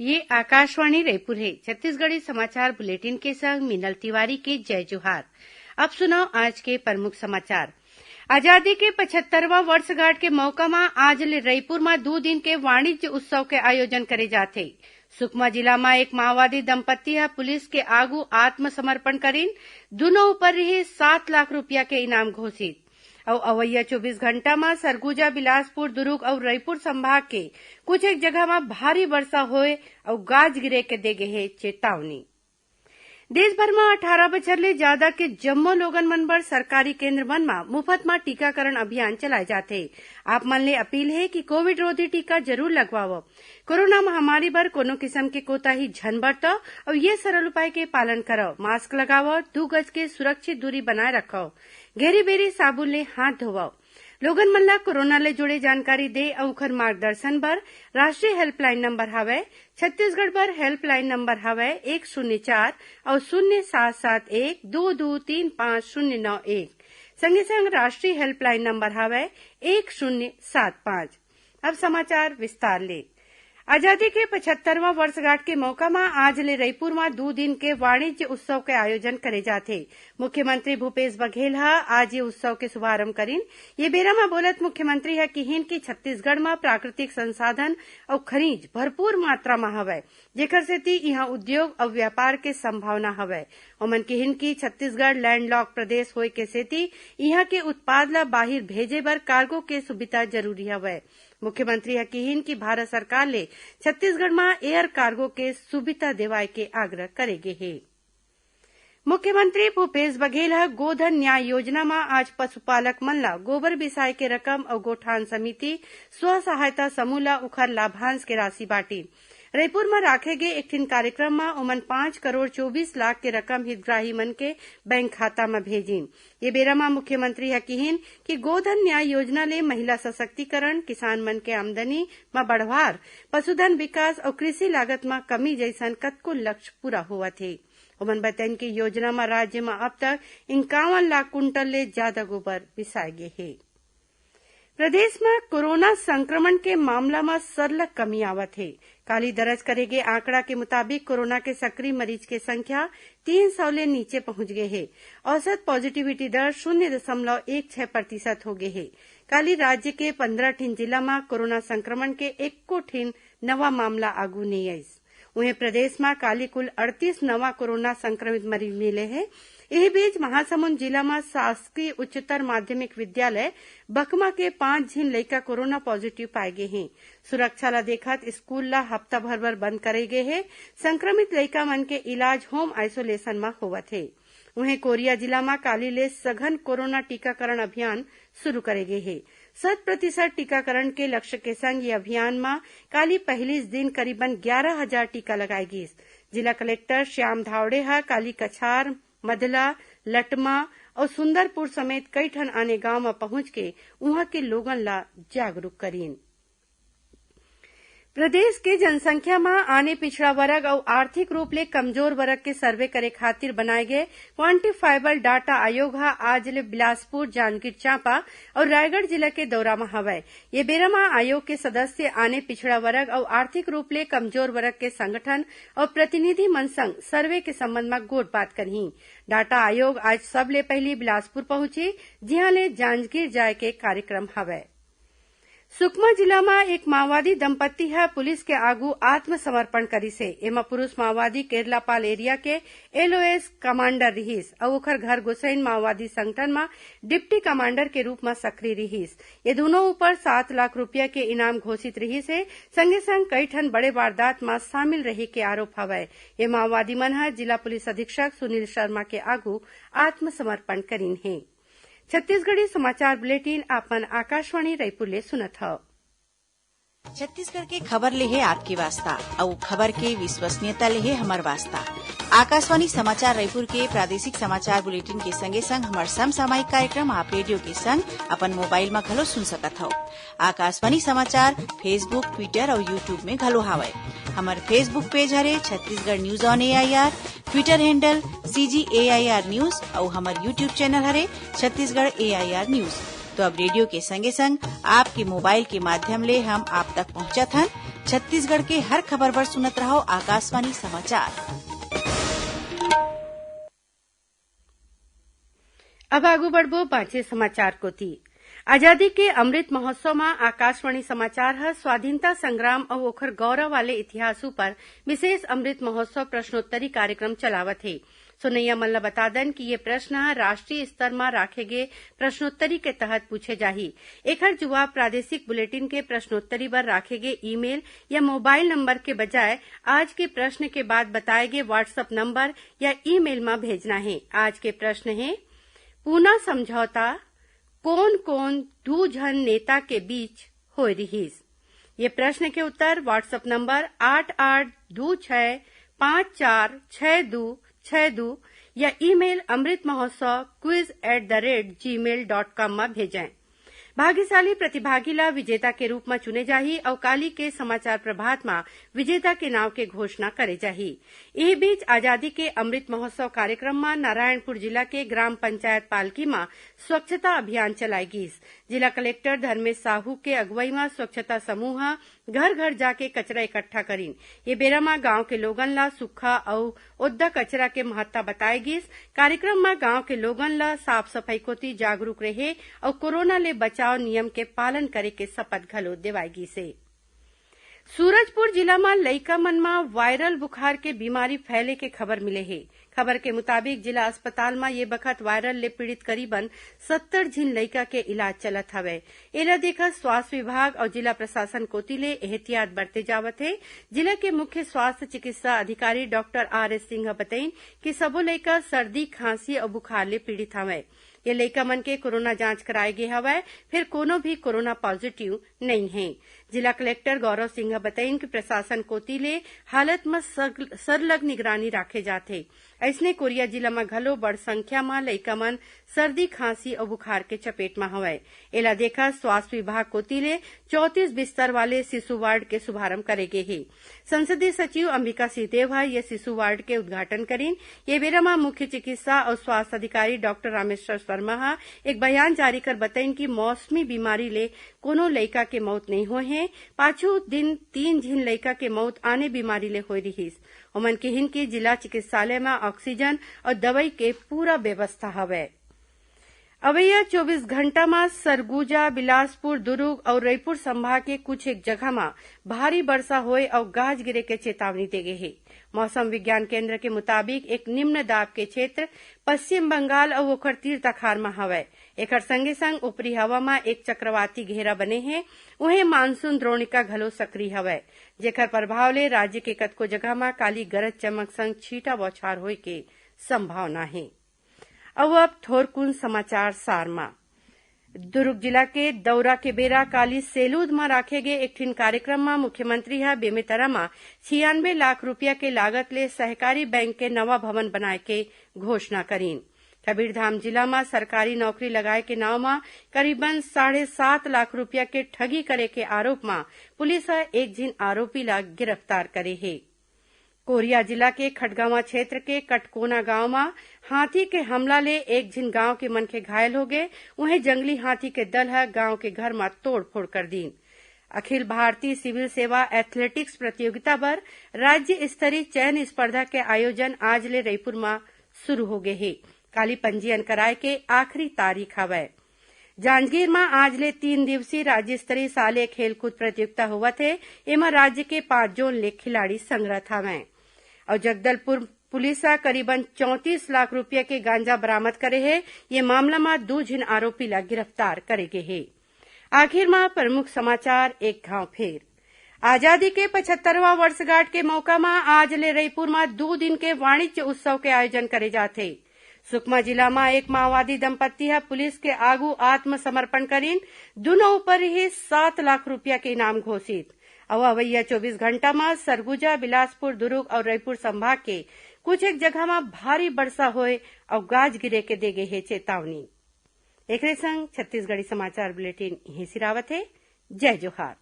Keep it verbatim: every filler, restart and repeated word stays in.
ये आकाशवाणी रायपुर हे। छत्तीसगढ़ी समाचार बुलेटिन के संग मीनल तिवारी के जय जोहार। अब सुनव आज के प्रमुख समाचार। आजादी के पचहत्तरवां वर्षगांठ के मौका म आज ले रायपुर म दू दिन के वाणिज्य उत्सव के आयोजन करे जाथे। सुकमा जिला म एक माओवादी दंपत्ति ह पुलिस के आगू आत्मसमर्पण करिन। दुनों ऊपर रिहिस सात लाख रुपया के इनाम घोषित। अउ अवइया चौबीस घंटा म सरगुजा, बिलासपुर, दुरूग अउ रईपुर संभाग के कुछ एक जगह म भारी वर्षा होए अउ गाज गिरे के दे गे हे चेतावनी। देश भर म अठारह बछर ले जादा के जम्मो लोगन मन बर सरकारी केंद्र मन म मुफत म टीकाकरण अभियान चलाए जाथे। आप मन ले अपील हे कि कोविड रोधी टीका जरूर लगवावव। कोरोना महामारी बर कोनो किसम के कोताही झन बरतव अउ ये सरल उपाय के पालन करव। मास्क लगावव, दू गज के सुरक्षित दूरी बनाए रखव, घेरी बेरी साबुन ले हाथ धोवव। लोगन मन ल कोरोना ले जुड़े जानकारी दे अउ उखर मार्गदर्शन बर राष्ट्रीय हेल्पलाइन नंबर हवय, छत्तीसगढ़ बर हेल्पलाइन नंबर हवय एक शून्य चार अउ शून्य सात सात एक दो दो तीन पाँच शून्य नौ एक। संगे संग राष्ट्रीय हेल्पलाइन नंबर हवय एक शून्य सात पाँच। अब समाचार विस्तार ले। आजादी के पचहत्तरवां वर्षगांठ के मौका म आज ले रईपुर म दू दिन के वाणिज्य उत्सव के आयोजन करे जाथे। मुख्यमंत्री भूपेश बघेल ह आज ये उत्सव के शुभारंभ करिन। ये बेरा म बोलत मुख्यमंत्री ह किहिन कि छत्तीसगढ़ म प्राकृतिक संसाधन अउ खनिज भरपूर मात्रा म हवय, जेकर सेती इहां उद्योग अउ व्यापार के संभावना हवय। ओमन किहिन कि छत्तीसगढ़ लैंडलॉक प्रदेश होए के सेती इहां के उत्पाद ल बाहिर भेजे बर कार्गो के सुविधा जरूरी हवय। मुख्यमंत्री ह किहिन कि भारत सरकार ले छत्तीसगढ़ म एयर कार्गो के सुविधा देवाय के आग्रह करे गे हे। मुख्यमंत्री भूपेश बघेल ह गोधन न्याय योजना म आज पशुपालक मन ल गोबर बिसाय के रकम अउ गोठान समिति स्व सहायता समूह ल उखर लाभांश के राशि बांटिन। रईपुर म राखे गे एक ठिन कार्यक्रम म ओमन पाँच करोड़ चौबीस लाख के रकम हितग्राही मन के बैंक खाता म भेजिन। ये बेरा म मुख्यमंत्री ह किहिन कि गोधन न्याय योजना ले महिला सशक्तिकरण, किसान मन के आमदनी म बढ़वार, पशुधन विकास अउ कृषि लागत म कमी जइसन कतको लक्ष्य पूरा होवत हे। ओमन बताइन कि योजना म राज्य म अब तक इंकावन लाख कुंटल ले जादा गोबर बिसाए गे हे। प्रदेश म कोरोना संक्रमण के मामला म सरलग कमी आवत हे। काली दर्ज करे गे आंकड़ा के मुताबिक कोरोना के सक्रिय मरीज के संख्या तीन सौ ले नीचे पहुंच गे हे। औसत पॉजिटिविटी दर शून्य दशमलव एक छह प्रतिशत हो गे हे। काली राज्य के पंद्रह ठिन जिला म कोरोना संक्रमण के एको ठिन नवा मामला आगू नइ आइस। उहें, प्रदेश म काली कुल अड़तीस नवा कोरोना संक्रमित मरीज मिले हे। इही बीच, महासमुंद जिला म शासकीय उच्चतर माध्यमिक विद्यालय बकमा के पांच झिन लइका कोरोना पॉजिटिव पाए गे हे। सुरक्षा ल देखत स्कूल ल हफ्ता भर बर बंद करे गे हे। संक्रमित लइका मन के इलाज होम आइसोलेशन म होवत हे। उहें, कोरिया जिला म काली ले सघन कोरोना टीकाकरण अभियान शुरू करे गे हे। शत प्रतिशत टीकाकरण के लक्ष्य के संग ये अभियान म काली पहिलीच दिन करीबन ग्यारह हजार टीका लगाए गीस। जिला कलेक्टर श्याम धावड़े ह काली कछार, मदला, लटमा अउ सुंदरपुर समेत कई ठन आने गांव म पहुंच के उहां के लोगन ल जागरूक करीन। प्रदेश के जनसंख्या म आने पिछड़ा वर्ग अउ आर्थिक रूप ले कमजोर वर्ग के सर्वे करे खातिर बनाए गए क्वांटिफाइबल डाटा आयोग ह आज ले बिलासपुर, जांजगीर चांपा अउ रायगढ़ जिला के दौरा म हवय। ये बेरा म आयोग के सदस्य आने पिछड़ा वर्ग अउ आर्थिक रूप ले कमजोर वर्ग के संगठन अउ प्रतिनिधि मन संग सर्वे के संबंध म गोठबात करही। डाटा आयोग आज सबले पहिली बिलासपुर पहुंची, जिहां ले जांजगीर जाए के कार्यक्रम हवय। सुकमा जिला म एक माओवादी दंपत्ति ह पुलिस के आगू आत्मसमर्पण करिस हे। एमा पुरुष माओवादी केरलापाल एरिया के एलओएस कमांडर रिहिस अउ ओखर घर गोसैन माओवादी संगठन म डिप्टी कमांडर के रूप म सक्रिय रिहिस। ये दूनों ऊपर सात लाख रुपया के इनाम घोषित रिहिस हे। संगे संग कई ठन बड़े वारदात म शामिल रहे के आरोप हवय। ये माओवादी मन ह जिला पुलिस अधीक्षक सुनील शर्मा के आगू आत्मसमर्पण करिन हे। छत्तीसगढ़ी समाचार बुलेटिन आप मन आकाशवाणी रायपुर ले सुनत हव। छत्तीसगढ़ के खबर ले हे आपके वास्ता, अउ खबर के विश्वसनीयता ले हे हमर वास्ता। आकाशवाणी समाचार रायपुर के प्रादेशिक समाचार बुलेटिन के संगे संग हमर समसामयिक कार्यक्रम आप रेडियो के संग अपन मोबाइल म घलो सुन सकत हव। आकाशवाणी समाचार Facebook, Twitter अउ YouTube में घलो हावय। हमर Facebook पेज हरे Chhattisgarh news on AIR, Twitter handle CG AIR news अउ हमर YouTube चैनल हरे छत्तीसगढ़ एआईआर न्यूज। तो अब रेडियो के संगे संग आपके मोबाइल के माध्यम ले हम आप तक पहुंचत हन। छत्तीसगढ़ के हर खबर बर सुनत रहव आकाशवाणी समाचार। अब आगू बढ़बो बांचे समाचार कोति। आजादी के अमृत महोत्सव म आकाशवाणी समाचार ह स्वाधीनता संग्राम अउ ओखर गौरव वाले इतिहास उपर विशेष अमृत महोत्सव प्रश्नोत्तरी कार्यक्रम चलावत हे। सुनइया मन ल बता दन कि ये प्रश्न ह राष्ट्रीय स्तर म राखे गे प्रश्नोत्तरी के तहत पूछे जाही। एखर जुवाब प्रादेशिक बुलेटिन के प्रश्नोत्तरी बर राखे गे ईमेल या मोबाइल नंबर के बजाय आज के प्रश्न के बाद बताए गे WhatsApp नंबर या ईमेल म भेजना हे। आज के प्रश्न हे, पूना समझौता कोन-कोन दू झन नेता के बीच होय रिहिस? ये प्रश्न के उत्तर WhatsApp नंबर आठ आठ दू छै पाँच चार छै दू छै दू या email amritmahotsav quiz at the rate gmail dot com म भेजें। भाग्यशाली प्रतिभागी ला विजेता के रूप म चुने जाही अउ काली के समाचार प्रभात म विजेता के नाव के घोषणा करे जाही। इही बीच, आजादी के अमृत महोत्सव कार्यक्रम म नारायणपुर जिला के ग्राम पंचायत पालकी म स्वच्छता अभियान चलाए गीस। जिला कलेक्टर धर्मेश साहू के अगुवई म स्वच्छता समूह ह घर-घर जाके कचरा इकट्ठा करिन। ये बेरा म गांव के लोगन ला सूखा अउ ओद्दा कचरा के महत्ता बताए गीस। कार्यक्रम म गांव के लोगन ला साफ-सफई कोति जागरूक रेहे अउ कोरोना ले बचाव नियम के पालन करे के शपथ घलो देवाए गीस हे। सूरजपुर जिला म लइका मन म वायरल बुखार के बीमारी फैले के खबर मिले हे। खबर के मुताबिक, जिला अस्पताल म ये बखत वायरल ले पीड़ित करीबन सत्तर झिन लइका के इलाज चलत हवय। एला देखत स्वास्थ्य विभाग अउ जिला प्रशासन कोति ले एहतियात बरते जावत हे। जिला के मुख्य स्वास्थ्य चिकित्सा अधिकारी डॉक्टर आर एस सिंह ह बतइन कि सबो लइका सर्दी, खांसी अउ बुखार ले पीड़ित हवय। ये लइका मन के कोरोना जांच कराए गे हवय, फेर कोनो भी कोरोना पॉजिटिव नइ हे। जिला कलेक्टर गौरव सिंह ह बतइन कि प्रशासन कोति ले हालत म सग-, सरलग निगरानी राखे जात हे। अइसने कोरिया जिला म घलो बड़ संख्या म लइका मन सर्दी, खांसी अउ बुखार के चपेट म हवय। एला देखत स्वास्थ्य विभाग कोति ले चौंतीस बिस्तर वाले शिशु वार्ड के शुभारंभ करे गे हे। संसदीय सचिव अंबिका सिंहदेव ह ये शिशु वार्ड के उद्घाटन करिन। ये बेरा म मुख्य चिकित्सा अउ स्वास्थ्य अधिकारी डॉक्टर रामेश्वर शर्मा ह एक बयान जारी कर बतइन कि मौसमी बीमारी ले कोनो लइका के मौत नइ होए हे। पाछू दिन तीन झिन लइका के मउत आने बीमारी ले होय रिहिस। ओमन किहिन कि जिला चिकित्सालय म ऑक्सीजन अउ दवई के पूरा व्यवस्था हवय। अवइया चौबीस घंटा म सरगुजा, बिलासपुर, दुरूग अउ रइपुर संभाग के कुछ एक जगह म भारी बरसा होय अउ गाज गिरे के चेतावनी दे गे हे। मौसम विज्ञान केंद्र के मुताबिक, एक निम्न दाब के क्षेत्र पश्चिम बंगाल अउ ओखर तीर तखार म हवय। एखर संगे संग ऊपरी हवा म एक चक्रवाती घेरा बने हे। उहें, मानसून द्रोणिका घलो सक्रिय हवय, जेखर प्रभाव ले राज्य के कतको जगह म काली गरज चमक संग छींटा बौछार होय के संभावना हे। अउ अब थोरकुन समाचार सार म। दुरूग जिला के दौरा के बेरा काली सेलूद म राखे गे एक ठिन कार्यक्रम म मुख्यमंत्री ह बेमेतरा म छियानबे लाख रूपिया के लागत ले सहकारी बैंक के नवा भवन बनाए के घोषणा करीन। कबीरधाम जिला म सरकारी नौकरी लगाए के नांव म करीबन साढ़े सात लाख रूपिया के ठगी करे के आरोप म पुलिस ह एक झिन आरोपी ला गिरफ्तार करे हे। कोरिया जिला के खटगांवा क्षेत्र के कटकोना गांव म हाथी के हमला ले एक झिन गांव के मनखे घायल हो गे। उहें, जंगली हाथी के दल ह गांव के घर म तोड़फोड़ कर दीन। अखिल भारतीय सिविल सेवा एथलेटिक्स प्रतियोगिता बर राज्य स्तरीय चयन स्पर्धा के आयोजन आज ले रईपुर म शुरू हो गे हे। काली पंजीयन कराए के आखिरी तारीख हवय। जांजगीर म आज ले तीन दिवसीय राज्य स्तरीय साले खेलकूद प्रतियोगिता होवत हे। एमा राज्य के पांच जोन ले खिलाड़ी संघरत हवंय। अउ जगदलपुर पुलिस ह करीबन चौंतीस लाख रूपिया के गांजा बरामद करे हे। ये मामला म दू झिन आरोपी ला गिरफ्तार करे गे हे। आखिर म प्रमुख समाचार एक घांव फेर। आजादी के पचहत्तरवां वर्षगांठ के मौका म आज ले रईपुर म दू दिन के वाणिज्य उत्सव के आयोजन करे जात हे। सुकमा जिला म एक माओवादी दंपत्ति ह पुलिस के आगू आत्मसमर्पण करिन। दुनों ऊपर रिहिस सात लाख रूपिया के इनाम घोषित। अउ अवइया चौबीस घंटा म सरगुजा, बिलासपुर, दुरूग अउ रईपुर संभाग के कुछ एक जगह म भारी बरसा होय अउ गाज गिरे के दे गे हे चेतावनी। एकरे संग छत्तीसगढ़ी समाचार बुलेटिन इहें सिरावत हे। जय जोहार।